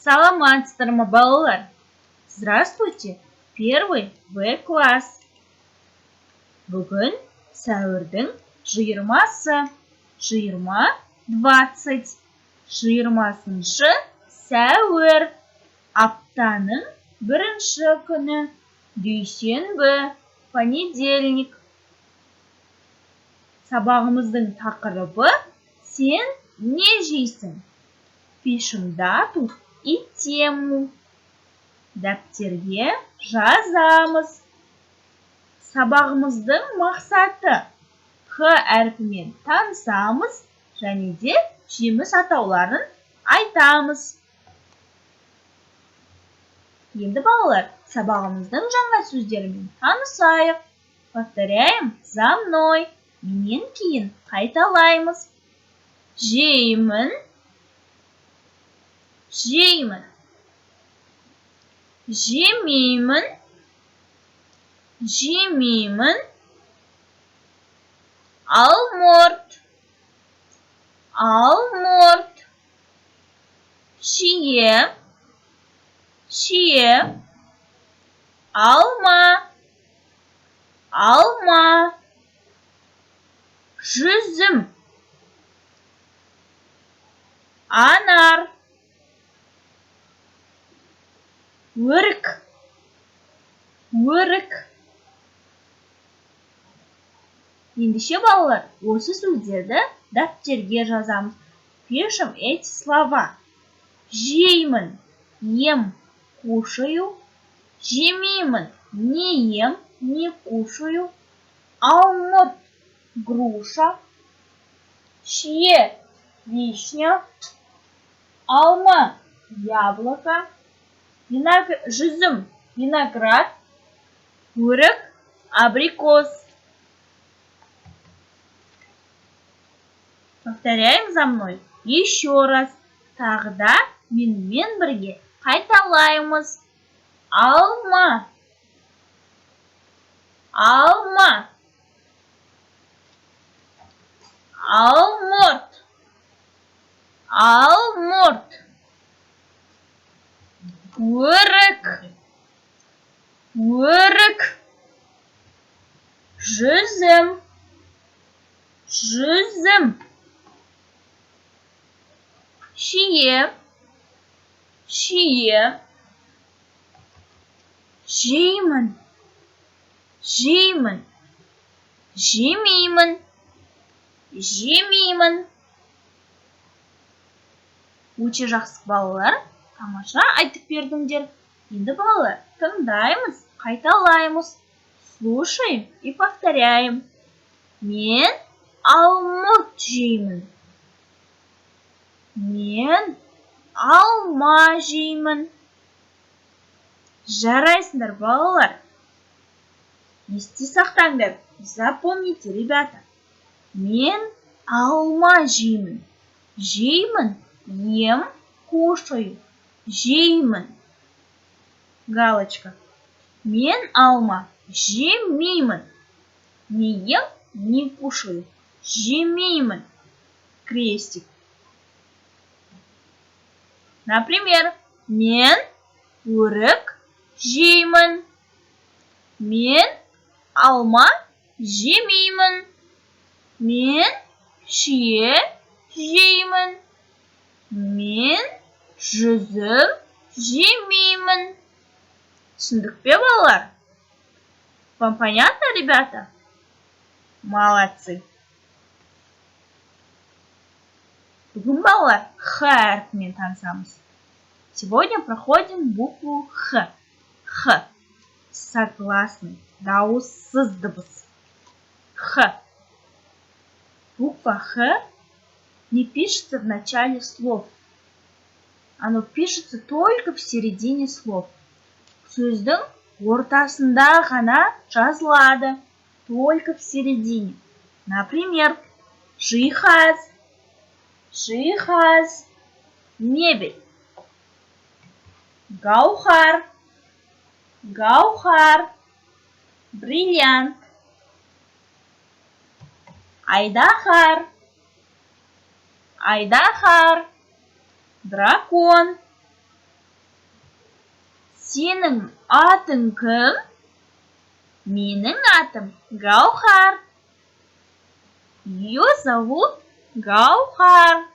Саламатсыздар ма, балалар? Здравствуйте, первый В класс. Бүгін сәуірдің 20-сы, 20, 20, 20 сәуір, аптаның бірінші күні, дүйсенбі, понедельник. Сабағымыздың тақырыбы: «Сен не жейсің?» Пишем дату и тему. Дәптерге жазамыз. Сабағымыздың мақсаты: Х әрпімен танысамыз және де жеміс атауларын айтамыз. Енді, балалар, сабағымыздың жаңа сөздерімен танысайық. Повторяем за мной. Менен кейін қайталаймыз. Жеймін, жеймін, жемеймін, жемеймін, алмұрт, алмұрт, шие, шие, алма, алма, жүзім, анар, өрік, өрік. Ендеше, балалар, осы сөздерді дәптерге жазамыз. Пишем эти слова. Жеймін — ем, кушаю, жемеймін — не ем, не кушаю, алмұрт — груша, шие — вишня, алма — яблоко, жүзім — виноград, өрік — абрикос. Повторяем за мной еще раз. Тағы да менімен бірге қайталаймыз. Алма, алма, алмұрт, алмұрт, өрік, өрік, жүзім, жүзім, шие, шие, жеймін, жеймін, жемеймін, жемеймін. Өте жақсы, балалар, тамаша айтып бердіңдер. Енді, балалар, тыңдаймыз, қайталаймыз. Слушаем и повторяем. Мен алмұрт жеймін. Мен алма жеймін. Жарайсыңдар, балалар. Есте сақтаңдар. Запомните, ребята. Мен алма жеймін. Жеймін — ем, кушаю. Жеймін. Галочка. Мен алма жемеймін. Не ем, не кушаю. Жемеймін. Крестик. Например, мен өрік жеймін. Мен алма жемеймін. Мен шие жеймін. Мен жүзім жемеймін. Түсіндік пе, балалар? Вам понятно, ребята? Молодцы. Бүгін, балалар, Х әрпімен танысамыз. Сегодня проходим букву Х. Х. Согласный, дауыссыз дыбыс. Х. Буква Х не пишется в начале слов. Оно пишется только в середине слов. Сөздің ортасында ғана жазылады. Только в середине. Например, жиһаз, жиһаз, мебель. Гауһар, гауһар, бриллиант. Айдаһар, айдаһар, дракон. Сенің атың кім? Менің атым Гаухар. Ее зовут Гаухар.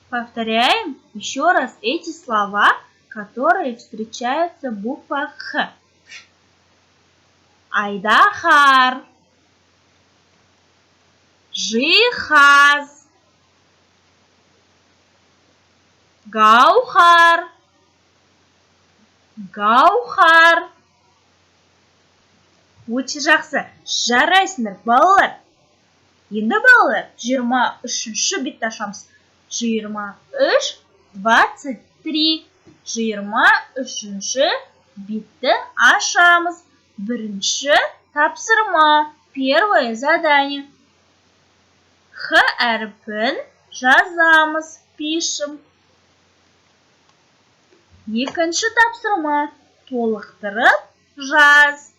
Повторяем еще раз эти слова, которые встречаются буква Х. Айдаһар. Жиһаз. Гаухар. Гаухар. Өте жақсы. Жарайсыңдар, балалар. Енді, балалар, 23-ші бетті ашамыз. 23, 23. 23-ші бетті ашамыз. Бірінші тапсырма. Первое задание. Х әрпін жазамыз. Пишем. Екінші тапсырма. Толықтырып жаз.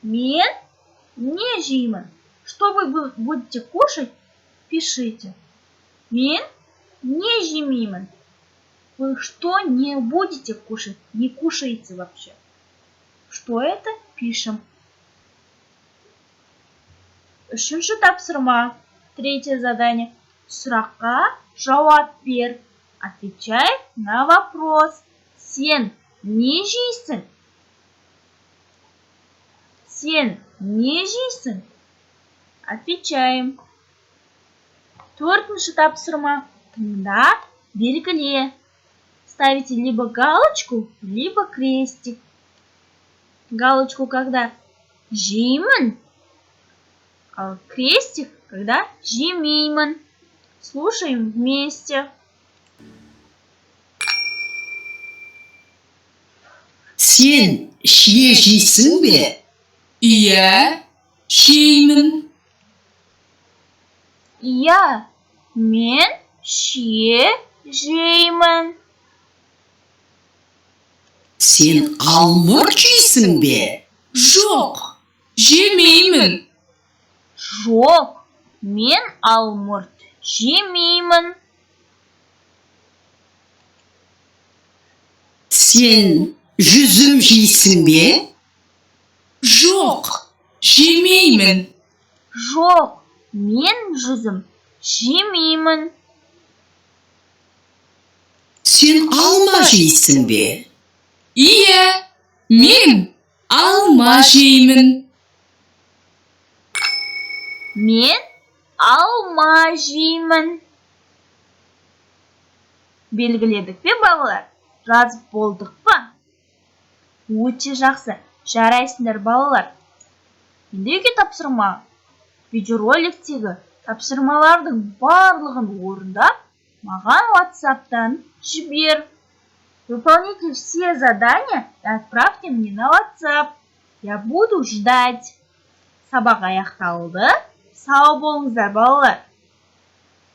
Мен не жеймін? Что вы будете кушать? Пишите. Мен не жемеймін. Вы что не будете кушать? Не кушаете вообще. Что это? Пишем. Үшінші тапсырма. Третье задание. Сұраққа жауап бер. Отвечай на вопрос. Сен не жейсің? Сен не жейсің? Отвечаем. Төртінші тапсырма. Тыңда, белгіле. Ставите либо галочку, либо крестик. Галочку, когда жеймін, а крестик, когда жемеймін. Слушаем вместе. Сен шие жейсің бе? Иә, жеймін. Иә, мен шие жеймін. Сен алмұрт жейсің бе? Жоқ, жемеймін. Жоқ, мен алмұрт жемеймін. Сен жүзім жейсің бе? Жоқ, жемеймін. Жоқ, мен жүзім жемеймін. Сен алма жейсің бе? Иә, мен алма жеймін. Мен алма жеймін. Белгіледік пе, балалар? Жазып болдық па? Өте жақсы. Жарайсыңдар, балалар. Енді үйге тапсырма. Видеороликтегі тапсырмалардың барлығын орындап, маған WhatsApp'тан жібер. Выполните все задания и отправьте мне на WhatsApp. Я буду ждать. Сабақ аяқталды. Сау болыңыздар, балалар.